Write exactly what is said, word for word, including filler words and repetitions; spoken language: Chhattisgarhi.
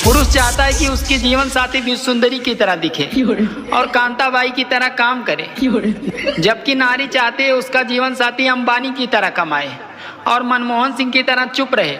पुरुष चाहता है कि उसकी जीवन साथी विश्व सुंदरी की तरह दिखे और कांताबाई की तरह काम करे, जबकि नारी चाहती है उसका जीवन साथी अंबानी की तरह कमाए और मनमोहन सिंह की तरह चुप रहे।